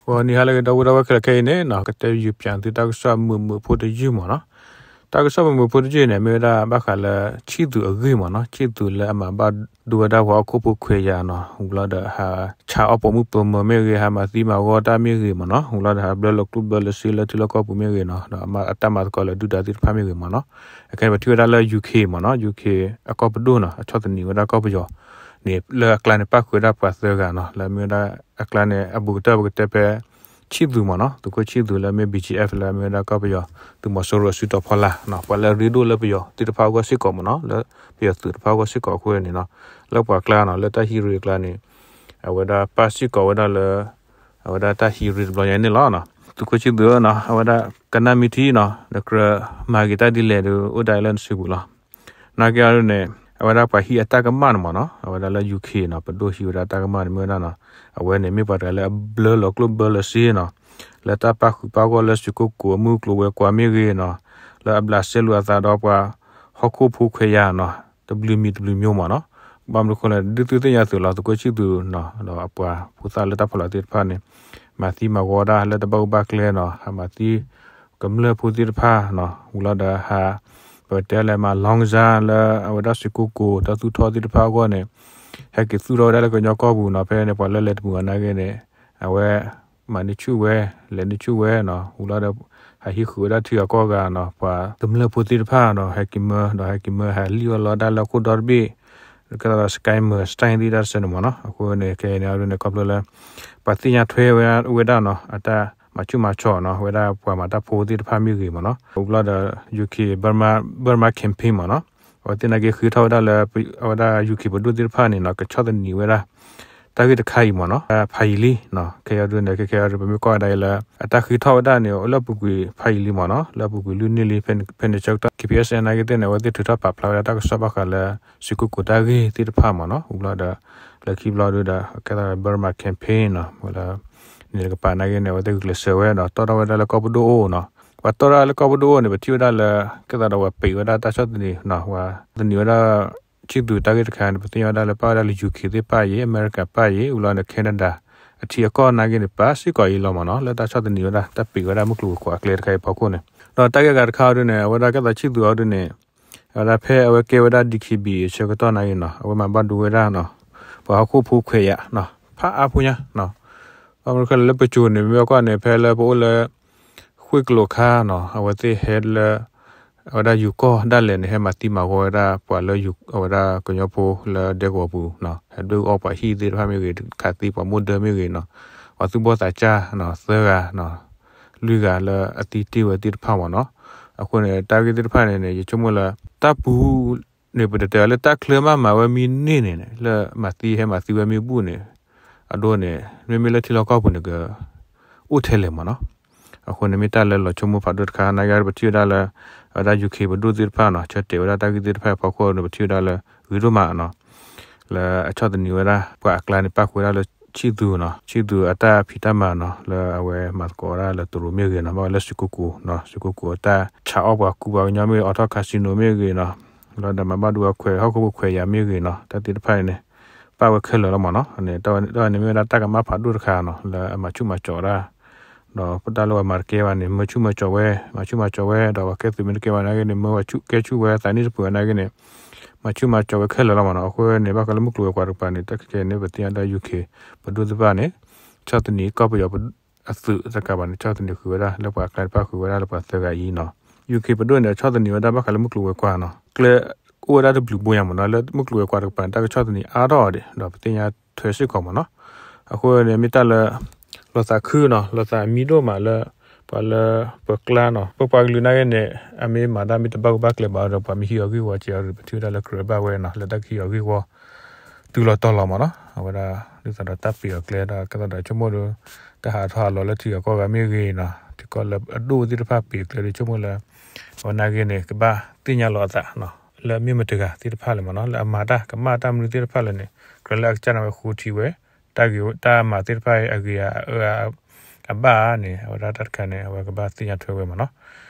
ဂီၤနံၤဟါလၢအဂ့ၤ ဒီပုၢ်ဝဲၢ်ခဲလၢာ်ခဲအံၤန့ၣ်နီၤ ကတဲယုၢ်ပၠးသုတၢ်ကစီၣ်မုာ်မုာ်ဖိတယုၢ်မ့ၢ်နီၤ. တၢ်ကစီၣ်မုာ်မုာ်ဖိတယုၢ်န့ၣ် မ့ၢ်ဝဲဒၣ်ဘၣ်ဃးလၢ ခၠံၣ်သူၤအဂ့ၢ်မ့ၢ်နီၤ. ခၠံၣ်သူၤလၢအမၤဘၣ်ဒိဝဲဒၣ်ပှၤဟီၣ်ခိၣ်ဖိခွဲးယာ်နီၤ, ဝံၤလီၤဒီးဟးဆါအီၣ်ပိာ်မုၣ်ပိာ်မၢၤမ့ၢ်ဂ့ၤ, ဟးမၤသံမၤဂီၤတၢ်မ့ၢ်ဂ့ၤမ့ၢ်နီၤ, ဝံၤလီၤဒီးဟးဘျၢလီၤကျိၣ်ဘျၢလီၤစ့လၢထံလီၢ်ကီၢ်ပူၤမ့ၢ်ဂ့ၤနီၤ, ဒီးအတၢ်မၤသကိးလၢဒုၣ်ဒါသ့ၣ်တဖၣ်မ့ၢ်ဂ့ၤမ့ၢ်နီၤ. အခဲအံၤန့ၣ် ပထံၣ်ဝဲဒၣ်လၢ ယူခ့ မ့ၢ်နီၤ, ယူခ့ အကီၢ်ပဒိၣ်နီၤ, အဆီၣ်သနံးဝဲဒၣ်ကီၢ်ပယီၤန့ၣ် လၢအကျါန့ၣ် ပၣ်ဃုာ်ဝဲဒၣ်ပှၤသၢဂၤနီၤ, လၢမ့ၢ်ဝဲဒၣ်အကျါန့ၣ် အဘူးကတၢၢ် ပကတဲဖဲ ခၠံၣ်သူၤမ့ၢ်နီၤ, သုးခိၣ်ခၠံၣ်သူၤလၢမ့ၢ် ဘီၣ်ကၠံၣ်အ့ဖ် လၢအမ့ၢ်ဝဲဒၣ်ကီၢ်ပယီၤ သုးမီၤစိရိၤအစုတီၤဖီလာ်နီၤ, ပှၤလၢအရ့ဒိၣ်လၢပယီၤသ့ၣ်တဖၣ်အဂီၢ်စ့ၢ်ကီးမ့ၢ်နီၤ, လၢပယီၤသုးတဖၣ်အဂီၢ်စ့ၢ်ကီးအဃိန့ၣ်နီၤ, လၢပှၤကျါနီၤ လၢတၢ်ဟံးရ့အကျါန့ၣ် အဝဲဒၣ်ပၣ်စ့ၢ်ကီးဝဲဒၣ်လၢ အဝဲဒၣ်တၢ်ဟံးရ့တဘျီညါန့ၣ်လီၤ. သုးခိၣ်ခၠံၣ်သူၤဧၢနီၤ, အဝဲဒၣ်ကနၣ်မံထံနီၤ နကြၢးမၤက့ၤတၢ်ဒ်လဲၣ်ဒီး အိၣ်ဒၣ်အံၤလၢနစုပူၤလီၤ. နာ်က့အီၤဒ်န့ၣ် အဝဲဒၣ်ပှၤဟံးအတၢ်ကမၣ်န့ၣ်မ့ၢ်နီၤ, အဝဲဒၣ်လၢ ယူခ့ နီၤ ပဒိၣ်ဟံးဝဲဒၣ်တၢ်ကမၣ်န့ၣ်မ့ၢ်ဝဲဒၣ်နီၤ, အဝဲန့ၣ်မ့ၢ်ပှၤတဂၤလၢအဘျၢလီၤကျိၣ်ဘျၢလီၤစ့နီၤ, လၢတၢ်ပၣ်ဃုာ်ပၣ်ဂီၢ်လၢစူကိၣ်ကိၤအမုၢ်ကျိၤဝဲၤကွာ်မ့ၢ်ဂ့ၤနီၤ, လၢအဘျးစဲလိာ်အသးဒီးပှၤဟီၣ်ခိၣ်ဖိခွဲးယာ်နီၤ, တဘျုးမံၤတဘျုးမံၤမ့ၢ်နီၤ. ဘၣ်မနုၤအဃိလဲၣ် ဒ်သုသ့ၣ်ညါသုးလီၤ သုးခိၣ်ခၠံၣ်သူၤနီၤ ဒီးအပှၤဖိသၣ်လၢတၢ်ဖီလာ်သ့ၣ်တဖၣ်န့ၣ် မၤသံမၤဂီၤတၢ်လၢတဘၣ်အိၣ်ဘၣ်ကျဲနီၤ, ဟးမၤသံကမျၢၢ်ဖိသ့ၣ်တဖၣ်နီၤ, ဝံၤလီၤဒီးဟး ပကတဲလဲၤမၤ လောင်းကစား လၢအဝဲဒၣ်စူကိၣ်ကိၤ တၢ်သူၣ်ထီၣ်သ့ၣ်တဖၣ်အဂီၢ်န့ၣ် ဟဲက့ၤသူၣ်ထီၣ်ဝဲဒၣ်လၢကညီကီၢ်ပူၤနီၤ, ဖဲန့ၣ် ပှၤလၢလဲၤတမုာ်အနာ်က့န့ၣ် အဝဲ မၤန့ၢ်ဆူၣ်ဝဲ, လဲၤန့ၢ်ဆူၣ်ဝဲနီၤ, ဝံၤလီၤဒီး ဟးဟံးဃုာ်ဝဲဒၣ်ထံဂၤကီၢ်ဂၤနီၤ, ပှၤကမျၢၢ်ဖိသ့ၣ်တဖၣ်နီၤ ဟဲက့ၤမၢ ဒီးဟဲက့ၤမၢ ဟးလံၣ်အီၣ်လီၤဒၣ်လၢခိၣ်ဒီတဘ့ၣ်, ကဲသိးဒီး scammer style သ့ၣ်တၢ်တဆၢန့ၣ်မ့ၢ်နီၤ. အဃိန့ၣ် ခဲအံၤန့ၣ်အဒိန့ၣ် ခီဖျိလၢ ပှၤသ့ၣ်ညါထွဲဝဲဒၣ်နီၤ အတၢ်မၤဆူၣ်မၤစီၤနီၤ ဝဲဒၣ်ပှၤမၤတၢ်ဖိသ့ၣ်တဖၣ်မ့ၢ်ဂ့ၤမ့ၢ်နီၤ, ဝံၤလီၤဒီး ယူခ့ Burma Campaign မ့ၢ်နီၤ, အဝဲသ့ၣ်နာ်က့ဃ့ထီၣ်ဝဲဒၣ်လၢ အဝဲဒၣ် ယူခ့ ပဒိၣ်သ့ၣ်တဖၣ်န့ၣ်နီၤ ကဆီၣ်သနံးဝဲဒၣ် တၢ်ဂ့ၢ်တခါအံၤမ့ၢ်နီၤ, ဖးယံာ်လံနီၤ, ခဲအံၤဒ်န့ၣ် ခဲခဲအံၤဒ် ပမ့ၢ်ကွၢ်ဝဲဒၣ်အံၤလၢ အတၢ်ဃ့ထီၣ်ဝဲဒၣ်န့ၣ် လၢအပူၤကွံာ်ဖးယံာ်လံမ့ၢ်နီၤ, လၢအပူၤကွံာ်လွံၢ်နံၣ်လံ, ဖဲန့ၣ်ဆၢကတီၢ် K P S N နာ်က့သ့ၣ်န့ၣ် အဝဲသ့ၣ်ထုးထီၣ်ပာ်ဖျါဝဲဒၣ်တၢ်ကစီၣ်ဘၣ်ဃးလၢ စူကိၣ်ကိၤတၢ်ဂ့ၢ်သ့ၣ်တဖၣ်မ့ၢ်နီၤ, ဝံၤလီၤဒီး လၢခံဘျီဒုဒီး ကဲသိး Burma Campaign နီၤ, ဝဲလၢ န့ၣ်တကပၤနာ်က့န့ၣ် အဝဲသ့ၣ်ဂုာ်ကျဲးစၢးဝဲဒီးတီၣ်ထီၣ်ဝဲဒၣ်လၢကီၢ်ပဒိၣ်အိၣ်နီၤ, ပှၤတီၣ်ထီၣ်လၢကီၢ်ပဒိၣ်အိၣ်န့ၣ် ပထံၣ်ဝဲဒၣ်လၢ ကဲသိးဒီးပှၤပံးဝဲဒၣ်တၢ်ဆီၣ်သနံးနီၤ, ပှၤသနံးဝဲဒၣ် ခၠံၣ်သူၤတၢ်ဂ့ၢ်တခါန့ၣ် ပသ့ၣ်ညါဝဲဒၣ်လၢပၣ်ဝဲဒၣ်လၢ ယူခ့ သ့ၣ်ပၣ်အံၤ, အမဲရကၤပၣ်အံၤ, ဝံၤလီၤန့ၣ် Canada အထံအကီၢ်နာ်က့န့ၣ် ပၣ်စ့ၢ်ကီးအံၤလီၤမ့ၢ်နီၤ, လၢတၢ်ဆီၣ်သနံးဝဲဒၣ် တၢ်ပံးဝဲဒၣ်မုၢ်ကျိၤဝဲၤကွာ်အကျဲတခါအံၤအဖီခိၣ်န့ၣ်, ဒီးတၢ်ဂ့ၢ်အဂၤတခါအံၤဒ်န့ၣ် အဝဲဒၣ်ကဲသိးခၠံၣ်သူၤအံၤဒ်န့ၣ် အဝဲဒၣ်ဖဲအဝဲကဲဝဲဒၣ် D K B A အဆၢကတီၢ်နာ်က့နီၤ, အဝဲမၤဘၣ်ဒိဝဲဒၣ်နီၤ, ပှၤဟီၣ်ခိၣ်ဖိခွဲးယာ်နီၤ, ဖးအါဖိညါနီၤ, ဘၣ်မနုၤဃိလဲၣ် လၢပစိၤန့ၣ် မ့ၢ်ဘၣ်ကွၢ်န့ၣ် ဖဲလၢပအိၣ်လၢ ဃ့ၢ်ကျိၤခါနီၤ, အဝဲသ့ၣ်ဟဲလၢ အဝဲဒၣ်ယိၤကီၢ်ဒၣ်လဲာ်န့ၣ် ဟဲမၤသံမၤဂီၤဝဲဒၣ်ပှၤလၢ အဝဲဒၣ်ကညီဖိလၢဒဲကဝီၤပူၤနီၤ, ဟဲဒွဲၣ်အီၣ်ပှၤဟံၣ်သ့ၣ်တဖၣ်မ့ၢ်ဂ့ၤ, ခးသံပှၤမိၢ်ဒၢမ့ၢ်ဂ့ၤနီၤ, ပှၤသူၣ်ဘီၣ်သးစၢ်နီၤ, သၢဂၤနီၤ, လွံၢ်ဂၤလၢအသံတ့ၢ်ဝဲသ့ၣ်တဖၣ်မ့ၢ်နီၤ, အဃိန့ၣ် တၢ်ဂ့ၢ်သ့ၣ်တဖၣ်န့ၣ်န့ၣ် ယဆိကမိၣ်လၢ တၢ်ပူၤ န့ၣ် ပတတဲလၢတၢ်ချၢမးမၤဝဲမ့ၢ်န့ၢ်န့ၣ် လၢမၤသံဟဲမၤသံဝဲမ့ၢ်ဘူၣ်န့ၣ် အဒိန့ၣ် မ့မ့ၢ်လၢထံလီၢ်ကီၢ်ပူၤန့ၣ်က အိၣ်ထဲလဲၣ်မ့ၢ်နီၤ, အဃိန့ၣ်မ့ၢ်တၢ်လၢလီၤဆိကမိၣ်ဖးဒိၣ်တခါ, နာ်က့ပထံၣ်ဝဲဒၣ်လၢ အဝဲဒၣ် ယူခ့ ပဒိၣ်သ့ၣ်တဖၣ်နီၤ ဆၢတဲာ်ဝဲဒၣ်တၢ်ဂ့ၢ်သ့ၣ်တဖၣ်အဖီခိၣ်န့ၣ် ပထံၣ်ဝဲဒၣ်လၢ ဂ့ၤဒိၣ်မးနီၤ လၢအဆီၣ်သနံးဝဲဒၣ် ပှၤအကျါန့ၣ် ပၣ်ဃုာ်ဝဲဒၣ်လၢ ခၠံၣ်သူၤနီၤ, ခၠံၣ်သူၤအတၢ်ဖံးတၢ်မၤနီၤ လၢအဝဲမၤသကိးဝဲဒၣ်လၢတရူးမ့ၢ်ဂ့ၤနီၤ, ဘၣ်ဝဲလၢစူကိၣ်ကိၤနီၤ, စူကိၣ်ကိၤအတၢ်ဆးအီၣ်ပှၤကူပှၤကညီမ့ၢ်ဂ့ၤ, အိးထီၣ် casino မ့ၢ်ဂ့ၤနီၤ, လီၤဒီးမၤဘၣ်ဒိဝဲခွဲး ဟီၣ်ခိၣ်ဖိခွဲးယာ်မ့ၢ်ဂ့ၤနီၤ, တၢ်သ့ၣ်တဖၣ်န့ၣ် ပၣ်ဝဲခဲလၢာ်လီၤမ့ၢ်နီၤ, တၢ်ဝဲန့ၣ်မ့ၢ်ဝဲဒၣ်တၢ်ကမၣ်ဖးဒိၣ်တခါနီၤ လၢအမၤဆူၣ်မၤစီၤဝဲဒၣ် ဒီးတၢ်လၢပှၤမၤတကဲဘၣ်န့ၣ် မၤဆူၣ်မၤစီၤဝဲ, မၤဆူၣ်မၤစီၤဝဲ ဒီးပှၤကဲသုးမ့ၢ်တကဲဘၣ်နာ်က့န့ၣ် မၢဝဲဆူၣ်ကဲဆူၣ်ဝဲ သးနံၣ်တပှဲၤနာ်က့န့ၣ် မၤဆူၣ်မၤစီၤဝဲခဲလၢာ်လီၤမ့ၢ်နီၤ, အဃိန့ၣ် ဘၣ်ဃးလၢမုၢ်ကျိၤဝဲၤကွာ်တကပၤန့ၣ် တၢ်ခဲကဲန့ၣ် ပသ့ၣ်ညါဒၣ် ယူခ့ ပဒိၣ်သ့ၣ်တဖၣ်န့ၣ် ဆီၣ်သနံးကီၢ်ပယီၤအသုးတကပၤန့ၣ် ဆီၣ်သနံးဃုာ်ဝဲဒၣ်လၢပှၤအကျါန့ၣ် ပၣ်ဃုာ်ဝဲဒၣ်လၢပှၤသၢဂၤအံၤနီၤ, ယူခ့ ပဒိၣ်န့ၣ် ဆီၣ်သနံးဝဲဒၣ်ဘၣ်ဃးလၢမုၢ်ကျိၤဝဲၤကွာ်နီၤ, ကျဲအိၣ်ဝဲဒၣ်တဘျုးဘိညါမ့ၢ်နီၤ, လၢမုၢ်ကျိၤဝဲၤကွာ်တကပၤန့ၣ် တၢ်ကဆီၣ်သနံးအါထီၣ်အီၤဒံး ဒီးပသ့ၣ်ညါထွဲစ့ၢ်ကီးမ့ၢ်နီၤ, အဃိန့ၣ် မ့ၢ်တၢ်လၢ လီၤသးခုနီၤ, လီၤသးမံဒိၣ်မးလၢ ပှၤလၢပကျါနီၤ, ပပှၤကလုာ်နာ်က့န့ၣ် အမ့ၢ်မၤတၢ်မ့ၢ်တဘၣ်ဂိၢ်ဘၣ်ကျဲဘၣ်ဒီး ပှၤမ့ၢ်ဟံးအီၤဂ့ၢ်ဝီကဲအီၤဒီး ပထံၣ်ဝဲဒၣ်လၢကြၢးဘၣ်ဝဲနီၤ, လၢတၢ်ကဟံးအီၤဂ့ၢ်ဝီ တုၤလီၤတီၤလီၤမ့ၢ်နီၤ, အဝဲဒၣ် ဒ်သိးဒီးတၢ်ပံးအီၤကျဲဒီး ကဲသိးဒီးဆိကမိၣ်ဒီး တၢ်ဟးထီၣ်ဟးလီၤလၢထံဂၤကီၢ်ဂၤမ့ၢ်ဂ့ၤနီၤ, ထံကီၢ်လၢအဒိၣ်သ့ၣ်တဖၣ်ပံးအီၤကျဲဒီး ဆိကမိၣ်လၢ အဝဲနာ်က့န့ၣ် ကဘၣ်သ့ၣ်ညါလီၤအသးနီၤ, လၢမ့ၢ်မတၤတဂၤသ့ၣ်တဖၣ်လဲၣ်မ့ၢ်နီၤ, လၢအမၤတၢ်ကမၣ်တၢ်မနုၤသ့ၣ်တဖၣ်လဲၣ်န့ၣ် ကြၢးလၢအကစၢ်န့ၣ်ဝဲဃိထံဝဲ တၢ်ဂ့ၤတၢ်မၤသ့ၣ်တဖၣ်အဂ့ၤအအၢအဘၣ်န့ၣ် အဝဲဒၣ်တၢ်တခါန့ၣ် အဝဲကဘၣ်သ့ၣ်ညါထွဲဝဲမ့ၢ်နီၤ,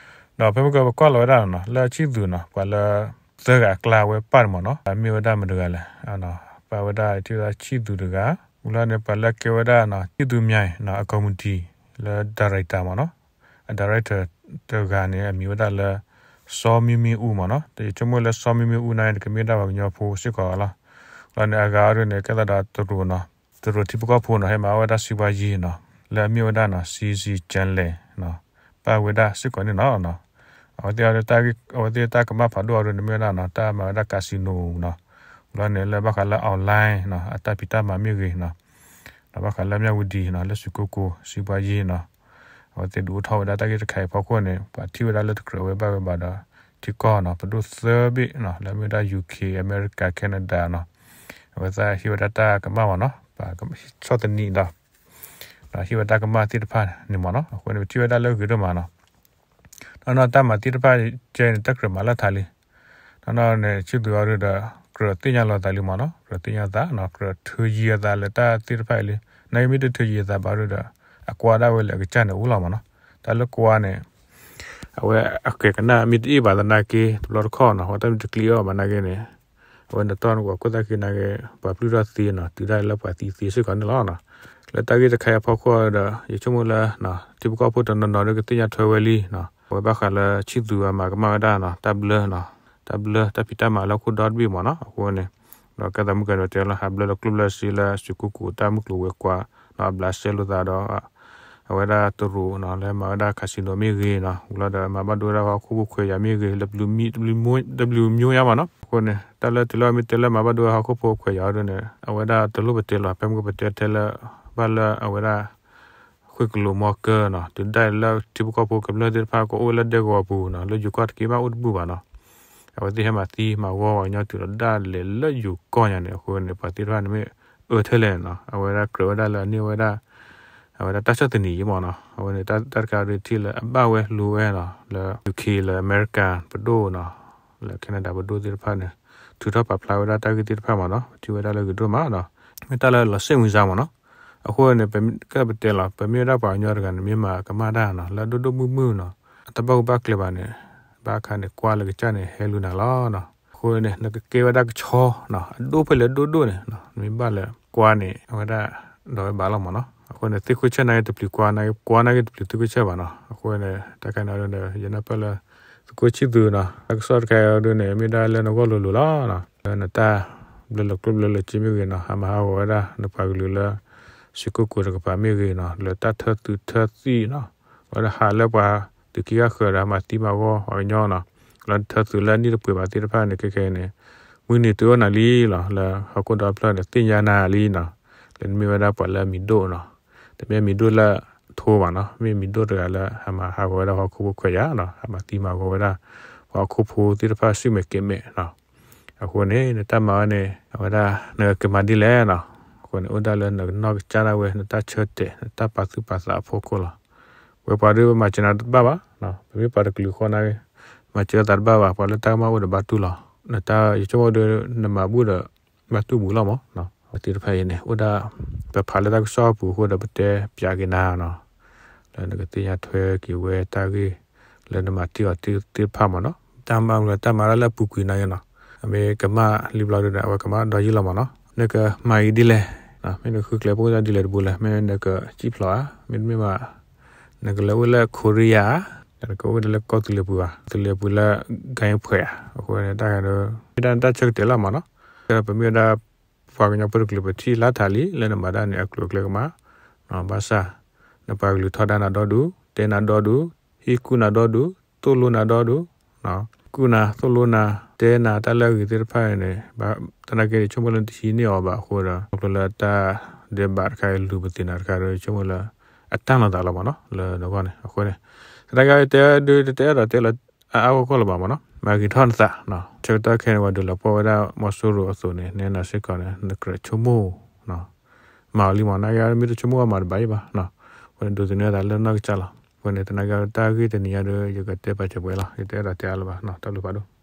ဒီးဖဲမ့ၢ်ကပကွၢ်လီၤဝဲဒၣ်နီၤ လၢခၠံၣ်သူၤနီၤ ပှၤလၢ သၢဂၤအကျါဝဲပၢ်န့ၣ်မ့ၢ်နီၤ မ့ၢ်ဝဲဒၣ်မတၤတဂၤလဲၣ်, ပၢ်ဝဲဒၣ်ထံၣ်ဝဲဒၣ်ခၠံၣ်သူၤတဂၤ ဝံၤလီၤန့ၣ် ပှၤလၢကဲဝဲဒၣ်နီၤ ထံသူမၠဲနီၤ အကီမူတံၢ်လၢ director မ့ၢ်နီၤ, အ director တဂၤန့ၣ် အမံၤဝဲဒၣ်လၢ စီမံမံအူမ့ၢ်နီၤ, ယဆိကမိၣ်လၢစီမံမံအူန့ၣ် ကမ့ၢ်ဝဲဒၣ်ပှၤကညီဖိစ့ၢ်ကီးလီၤ. လီၤန့ၣ် အဂၤအီၤဒ်န့ၣ် ကဲသးဒီးတရူးနီၤ, တရူးထံဖိကီၢ်ဖိနီၤ ဟဲမၤဝဲဒၣ်စံးဘှါယံၤနီၤ, လၢအမ့ၢ်ဝဲဒၣ်နီၤ စီဆံကၠဲလဲၣ် ပာ်ဝဲဒၣ်စ့ၢ်ကီးန့ၣ်လီၤ. အဝဲသ့ၣ် အဝဲသ့ၣ်တၢ်ကမၣ်ဖးဒိၣ်အီၤဒ်န့ၣ်မ့ၢ်ဝဲဒၣ်နီၤ တၢ်မၤဝဲဒၣ် casino နီၤ, လီၤန့ၣ်လၢဘၣ်ဃးလၢ online နီၤ အတၢ်ဖံးတၢ်မၤမ့ၢ်ဂ့ၤနီၤ, ဒီးဘၣ်ဃးလၢမၠၣ်ဝတံၣ်နီၤ လၢစူကိကိ စံးဘှါယံၤနီၤ, အဝဲသ့ၣ်ဒုးအိၣ်ထီၣ်ဝဲဒၣ်တၢ်ဂ့ၢ်တခါအံၤအဖီခိၣ်န့ၣ် ပှၤထံၣ်ဝဲဒၣ်လၢတကြၢးဝဲဘၣ်ဝဲဘၣ်ဒီး ထံကီၢ်နီၤ ပဒိၣ်သၢဘ့ၣ်နီၤ လၢအမ့ၢ်ဝဲဒၣ် UK America Canada နီၤ, အဝဲသ့ၣ်ဟ့ၣ်ဝဲဒၣ်တၢ်ကမၣ်မ့ၢ်နီၤ, ပှၤဆီၣ်သနံးဒီး ဒီးဟ့ၣ်ဝဲတၢ်ကမၣ်သ့ၣ်တဖၣ်န့ၣ်မ့ၢ်နီၤ, အဃိန့ၣ်ပထံၣ်ဝဲဒၣ်လၢဂ့ၤဒိၣ်မးနီၤ, နီၢ်နီၢ်တၢ်မၤသ့ၣ်တဖၣ်ကဲန့ၣ် တၢ်ကြၢးမၤလၢထးလံ, နီၢ်နီၢ်န့ၣ် ဆံၣ်သူအီၤဒ်ဒီး ကြၢးသ့ၣ်ညါလီၤသးလံမ့ၢ်နီၤ, ကြၢးသ့ၣ်ညါသးနီၤ ကြၢးထုးယံၤအသးလၢတၢ်သ့ၣ်တဖၣ်အံၤလံ, နာ်က့မ့ၢ်တထုးယံၤအသးဘၣ်ဒ်ဒီး အကွၢ်ဒၣ်ဝဲလၢအကစၢ်န့ၣ်အိၣ်လီၤမ့ၢ်နီၤ, တၢ်လၢကွၢ်န့ၣ် အဝဲအကဲကနၣ်မ့ၢ်တအ့ၣ်ဘၣ်သနာ်က့ တဘျီတခီၣ်နီၤ အဝဲတၢ်မ့ၢ်တကျံအီၤဘၣ်နာ်က့န့ၣ် အဝဲနတီၢ်နကွၢ်ခိၣ်သၣ်ခံနာ်က့ ပှၤပျုၢ်ထီၣ်သ့နီၤ တုၤဒၣ်လၢပှၤသံသ့စ့ၢ်ကီးန့ၣ်လီၤ. လၢတၢ်ဂ့ၢ်တခါအံၤအဖီခိၣ်ဒီး ယဆိကမိၣ်လၢ ထံဖိကီၢ်ဖိတနီၤနီၤဒီးကသ့ၣ်ညါထွဲဝဲလံနီၤ, အဝဲဘၣ်ဃးလၢဆံၣ်သူအမၤကမၣ်ဝဲဒၣ်နီၤ တၢ်ဘျၢနီၤ, တၢ်ဘျၢတၢ်ဖံးတၢ်မၤလၢဟီၣ်ခိၣ်ဒီတဘ့ၣ်မ့ၢ်နီၤ, အဃိန့ၣ် ဒီးကဲသးမုၢ်ကဲသးပှၢ်တဲလၢ ဟးဘျၢလီၤကျိၣ်ဘျၢစ့လၢစူကိကိတၢ်မုၢ်ကျိၤဝဲၤကွာ်နီၤ အဘျးစဲလိာ်သးဒီး အဝဲဒၣ်တရူးနီၤ လၢမၤဝဲဒၣ် casino မ့ၢ်ဂ့ၤနီၤ, ဝံၤလီၤဒီးမၤဘၣ်ဒိဝဲဒၣ်ဟီၣ်ခိၣ်ဖိခွဲးယာ်မ့ၢ်ဂ့ၤ လၢ တဘျုးမံၤညါမ့ၢ်နီၤ, အဃိန့ၣ် တၢ်လၢတုၤလၢမ့ၢ်တဲလၢမၤဘၣ်ဒိဝဲဟီၣ်ခိၣ်ဖိခွဲးယာ်အီၤဒ်န့ၣ် အဝဲဒၣ်တလိၣ်ပတဲလီၤ ဖဲမ့ၢ်ကပတဲထဲလၢ ဘၣ်လၢအဝဲဒၣ် ဃ့ၢ်ကလိာ်မီကၢနီၤ တုၤဒၣ်လၢထံဖိကီၢ်ဖိကမျၢၢ်သ့ၣ်တဖၣ်ကအိၣ်ဝဲလၢဒဲကဝီၤပူၤနီၤ လၢယိၤကီၢ်တက့ၢ်ဘၣ်အိၣ်တဘူၣ်ဘၣ်နီၤ, အဝဲသ့ၣ်ဟဲမၤသံမၤဂီၢ်ပှၤကညီတုၤဒီးဒၣ်လဲာ်လၢယိၤကီၢ်ညါန့ၣ် အဃိန့ၣ် ပှၤသ့ၣ်တဖၣ်န့ၣ်မ့ၢ်အၢထဲလဲၣ်နီၤ အဝဲဒၣ်ကြၢးဝဲဒၣ်လၢအန့ၢ်ဝဲဒၣ် အဝဲဒၣ်တၢ်ဆီၣ်သနံးယံၤမ့ၢ်နီၤ, အဝဲန့ၣ်တၢ်တခါဒ်ထံၣ်လၢအဘၣ်ဝဲလိၤဝဲနီၤ လၢ UK လၢ America ပဒိၣ်နီၤ လၢ Canada ပဒိၣ်သ့ၣ်တဖၣ်န့ၣ် ထုးထီၣ်ပာ်ဖျါဝဲဒၣ်တၢ်ဂ့ၢ်သ့ၣ်တဖၣ်မ့ၢ်နီၤ ပထံၣ်ဝဲဒၣ်လၢဂ့ၤဒိၣ်မးနီၤ, မ့ၢ်တၢ်လၢလီၤစ့ၣ်မုာ်စါမ့ၢ်နီၤ, အဃိန့ၣ် ကဲပတဲလီၤ ပမ့ၢ်ဝဲဒၣ်ပှၤကညီတဂၤန့ၣ် မ့ၢ်မၤကမၣ်တၢ်နီၤ လၢအဒိၣ်ဒိၣ်မုၢ်မုၢ်နီၤ အတၢ်ဘၣ်ဂုာ်ဘၣ်ကျဲၤဘၣ်န့ၣ် ဘၣ်အခါန့ၣ် ကွၢ်လၢကစၢ်န့ၣ် ဟဲလူၤနၤလီၤနီၤ, အဃိန့ၣ် နကကဲဝဲဒၣ်ကဆီနီၤ အဒိၣ်ဖဲလဲၣ်ဒိၣ်ဒိၣ်န့ၣ် နမ့ၢ်ဘၣ်လၢကွၢ်န့ၣ် အဝဲဒၣ်ဒီးဝဲဘၣ်လီၤမ့ၢ်နီၤ, အဃိန့ၣ် သ့ၣ်ခိၣ်ဆၢၣ်နာ်က့တပျုၤကွၢ်နာ်က့ ကွၢ်နာ်က့တပျုၤသ့ၣ်ခိၣ်ဆၢၣ်ဘၣ်နီၤ, အဃိန့ၣ် တၢ်ခါန့ၣ်ဒီး ယနၢ်ပၢၢ်လၢ သကိးဆံၣ်သူနီၤ တၢ်ကစီၣ်တခါအံၤဒ်န့ၣ် မ့ၢ်ဒၣ်လၢနဂီၢ်လိၤလိၤလီၤနီၤ, လၢနတၢ်ဘျၢလီၤကျိၣ်ဘျၢလီၤစ့မ့ၢ်ဂ့ၤနီၤ ဟးမၤဟးဂီၤဝဲဒၣ် နပှၤကလုာ်လၢ စူကိကိတကပၤမ့ၢ်ဂ့ၤနီၤ လၢတၢ်ထၢသုးထၢသံၣ်နီၤ, ဝဲဒၣ်ဟးလၢပှၤသုးက့ဃၣ်ဃၢၤဒီး မၤသံမၤဂီၢ်ပှၤကညီနီၤ, လၢထၢသုးလၢအနံၣ်တပှဲၤဘၣ်သ့ၣ်တဖၣ်န့ၣ် ခဲခဲအံၤန့ၣ် မုၢ်နံၤတုၤအိၣ်နၤလံလီၤ လၢဟီၣ်ခိၣ်ဒီဖျၢၣ်န့ၣ် သ့ၣ်ညါနၤလံနီၤ, လၢနမ့ၢ်ဝဲဒၣ်ပှၤလၢအမံၤဒိၣ်နီၤ, တမ့ၢ်မံၤဒိၣ်လၢအထိဘၣ်နီၤ, မ့ၢ်မံၤဒိၣ်တဂၤလၢ ဟးမၤဟးဂီၤဝဲဒၣ်ဟီၣ်ခိၣ်ဖိခွဲးယာ်နီၤ, ဟးမၤသံမၤဂီၤဝဲဒၣ် ပှၤဟီၣ်ခိၣ်ဖိသ့ၣ်တဖၣ်ဆူၣ်မဲာ်ကဲၤမဲာ်နီၤ, အဃိန့ၣ် နတၢ်မၤဝဲန့ၣ် အဝဲဒၣ် နကက့ၤမၤဒ်လဲၣ်နီၤ, အဃိန့ၣ် အိၣ်ဒၣ်လၢနကနီၢ်ကစၢ်ဒၣ်ဝဲ နတၢ်ဆၢတဲာ် နတၢ်ပာ်သူၣ်ပာ်သးအဖီခိၣ်လီၤ, ဝဲပှၤဒ်မၤစၢၤနၤတဘၣ်ဘၣ်, ပမ့ၢ်ပှၤတကလုာ်ဃီနာ်က့ မၤစၢၤသးတဘၣ်ဘၣ်, ပှၤလၢတၢ်ကမၣ်အိၣ်ဒီးဘၣ်တူၢ်လီၤ, နတၢ်ယဆိကမိၣ်ဒီး နမၤဘူၣ်ဒီး ဘၣ်တူၢ်ဘူးလီၤမး, အဝဲသ့ၣ်တဖၣ်အံၤန့ၣ် အိၣ်ဒၣ် ပဖးလၢတၢ်ကစီၣ်ပူၤအဃိဒီး ပတဲပၠးက့ၤနၤနီၤ, လၢနကသ့ၣ်ညါထွဲက့ၤဝဲတၢ်ဂ့ၢ် လၢနမၤတ့ၢ်အီၤသ့ၣ်တဖၣ်မးနီၤ, တၢ်မၤမုာ်လၢတၢ်မၤတၢ်လၢအပူၤကွံာ်နာ်က့နီၤ, အမ့ၢ်ကမၣ်လံဘျီဒ်န့ၣ် အဝဲကမၣ်ဒီးယံာ်လီၤမးနီၤ, နကမၤအံၤဒ်လဲၣ်, မ့ၢ်နဃုကျဲဖိကစၢ်ဒ်လဲၣ်တပူၤလဲၣ်, မ့ၢ်နကစံၣ်ဖျိးဧါ, မ့တမ့ၢ်ဘၣ် နကလဲၤအိၣ်လၢ Korea ဧါ, နကအိၣ်ဒၣ်လၢကီၢ်သူလ့ၤပူၤဧါ, သူလ့ၤပူၤလၢ ကါယံၣ်ဖှဲးဧါ, အဃိန့ၣ် တၢ်ဂၤဒီး မ့ၢ်ဒၣ်နတၢ်ဆၢကတဲာ်လီၤမးနီၤ, ပမ့ၢ်ဝဲဒၣ် ပှၤကညီဖိတကလုာ် ပထံၣ်လါထးလံ လၢနမၤတၢ်န့ၣ် အကျိၤအကျဲကမၣ်, ဘၣ်ဆၣ် နပှၤကလုာ်ထီဒါနၤဒီဒူၣ်, တဲနၤဒီဒူၣ်, ဟ့ၣ်ကူၣ်နၤဒီဒူၣ်, သိၣ်လိနၤဒီဒူၣ်, ကူၣ်နၤသိၣ်လိနၤ, တဲနၤတၢ်လၢအဂ့ၤသ့ၣ်တဖၣ်န့ၣ် သနာ်က့ ယဆိကမိၣ်လၢနတဟံးန့ၢ်အီၤဘၣ်အဃိဒီး ခီဖျိလၢတၢ်ဒဲးဘးတခါအံၤ လူၤပသ့ၣ်နၤတခါဒီး ယဆိကမိၣ်လၢ အတၢ်လီၤသးလီၤမးနီၤ လၢနဂီၢ်န့ၣ် အဃိန့ၣ် သနာ်က့ တဲဒုးတအဲၣ်ဒိးတဲလၢအအါဂီၢ်ဂီၢ်လၢၤဘၣ်မးနီၤ မၤဂ့ၤထီၣ်နသး, ဆၢကတီၢ်ခဲအံၤန့ၣ် ပှၤဒုးလီၤပှီၢ်ဝဲဒၣ်မီၤစိရိၤအသိးန့ၣ် နဲနၤစ့ၢ်ကီးန့ၣ် နကြၢးဆိကမိၣ် မၤအီၤလံမး နာ်က့ မ့ၢ်တဆိကမိၣ်ဘၣ်မၤတဘၣ်အံၤဘၣ်, အဃိန့ၣ် ဒိးသန့ၤသးလၢနီၢ်ကစၢ်လီၤ, အဃိန့ၣ် သနာ်က့ တၢ်ဂ့ၢ်တနံၤညါဒီး ယကတဲပာ်စၢၤပှဲၤလီၤ ယတအဲၣ်ဒိးတဲအါလၢၤဘၣ် တၢ်ဘျုးဖးဒိၣ်.